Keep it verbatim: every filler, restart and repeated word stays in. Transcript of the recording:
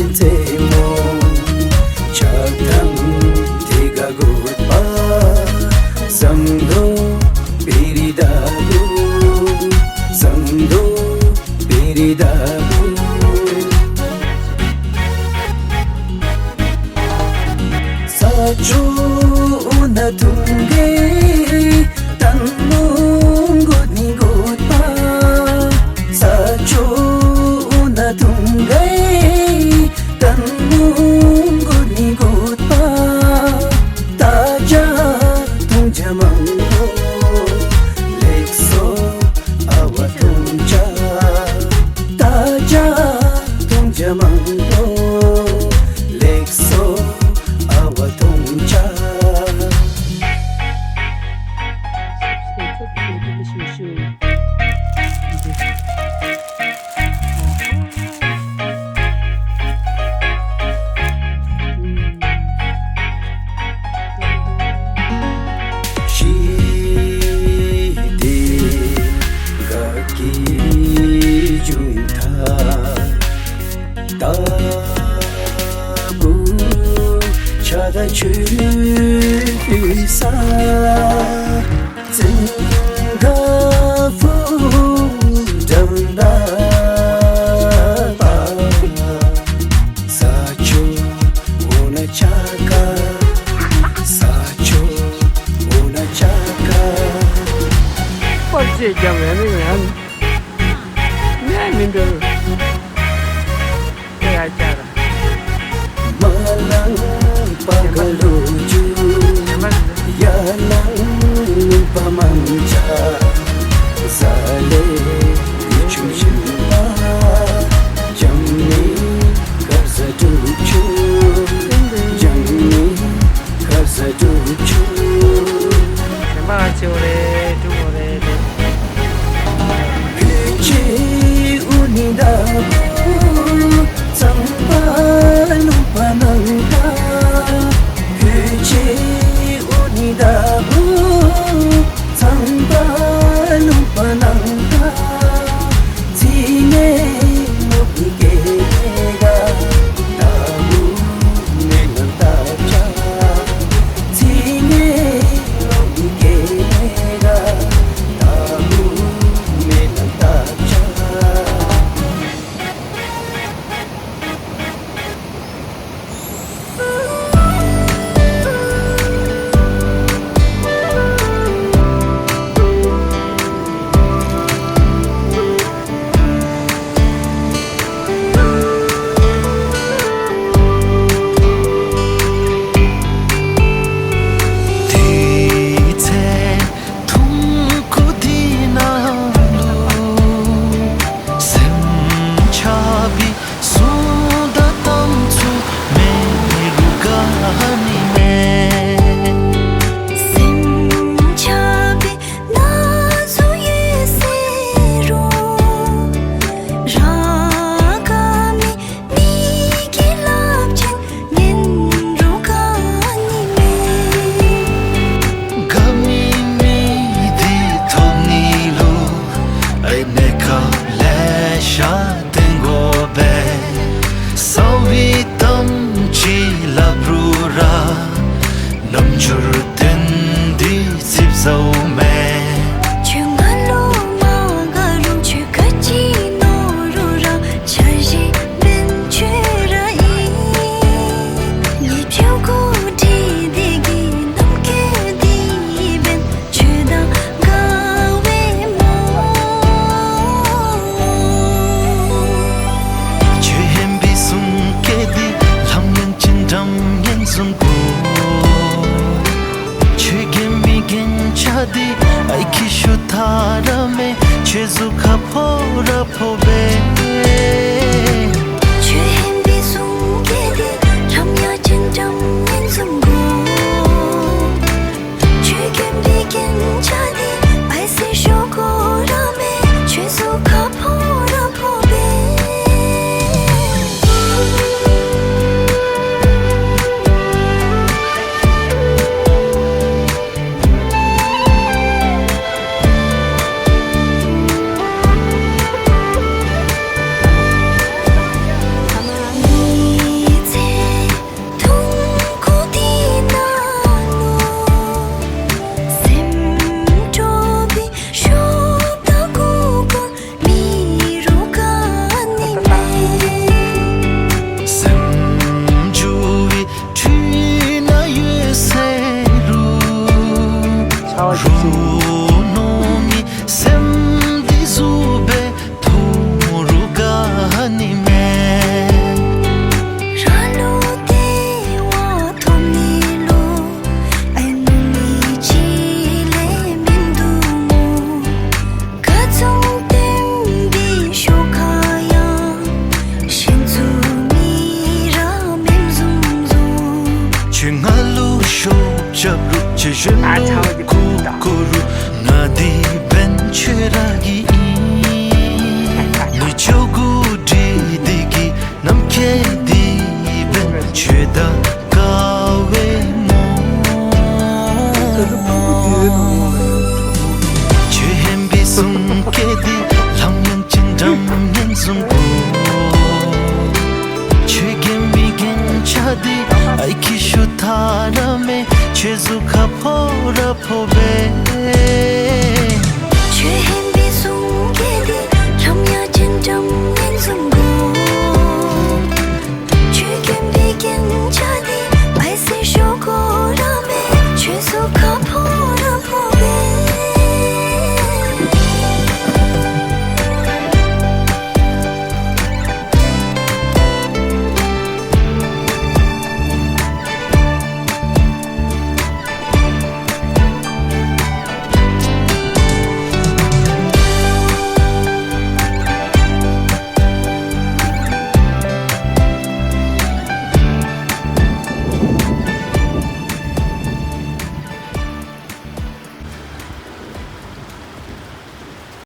རྩེ་མོ། ཆགས་སྡང་དེ་ག་དགོད་པ། བསམ་བློ་པི་རི་ད་བུ། བསམ་བློ་པི་རི་ད་བུ། ས་ཆུ་ན་དུང་གི་ཏན་མོ་གོ་ནི་གོ་པ། ས་ཆུ་ན་དུང་གི་ཏན་མོ་གོ་ནི་གོ་པ། ད་ཅ་དུང་ཅ་མང་པོ་ལེགས་སོ་ཨ་བ་དུང་ཅ། ད་ཅ་དུང་ཅ་མང་པོ་ལེགས་སོ་ཨ་བ་དུང་ཅ། ཞི་བདེ་དགའ་སྐྱིད་འབྱུང་ཐབས། ལྟ་བུ་ཆ་ད་ཆོས་ས། ཙིང་ག་ཧྥུ་འགྲམ་ད་པ། ས་ཆུ་འོ་ན་ཆ་ཀ། ས་ཆུ་འོ་ན་ཆ་ཀ། པར་ཆས་རྒྱབ་ཡ་ནི་ཡང་ནས་མི་འདུག་ཡ་ཅར། མ་ལང་པ་ག་ལུ་ཅུ། ཡ་ལང་པ་མང་ཆ། ས་ལེ་ཡུ་ཆུང་ཤིང་པ། ཅམ་ནི་ག་ས་ཏུ་ཆུ། ཅམ་ནི་ག་ས་ཏུ་ཆུ། ཞིང་པ་ཆེ་བོ་རེད། ཀྲུང་བོ་རེད། ཕུ་ཆེ་འུ་ནི་ད་བུ། ཚང་པ་ལུང་པ་ནང་ད། ཕུ་ཆེ་འུ་ནི་ད་བུ། ཚང་པ་ལུང་པ་ནང་ད། ཚི་ནེ་ལོ་ཀི་ཀེ་ག། ད་བུ་མེ་ནང་ད་ཅ། ཚི་ནེ་ལོ་ཀི་ཀེ་ག། ད་བུ་མེ་ནང་ད་ཅ། ཐོབ།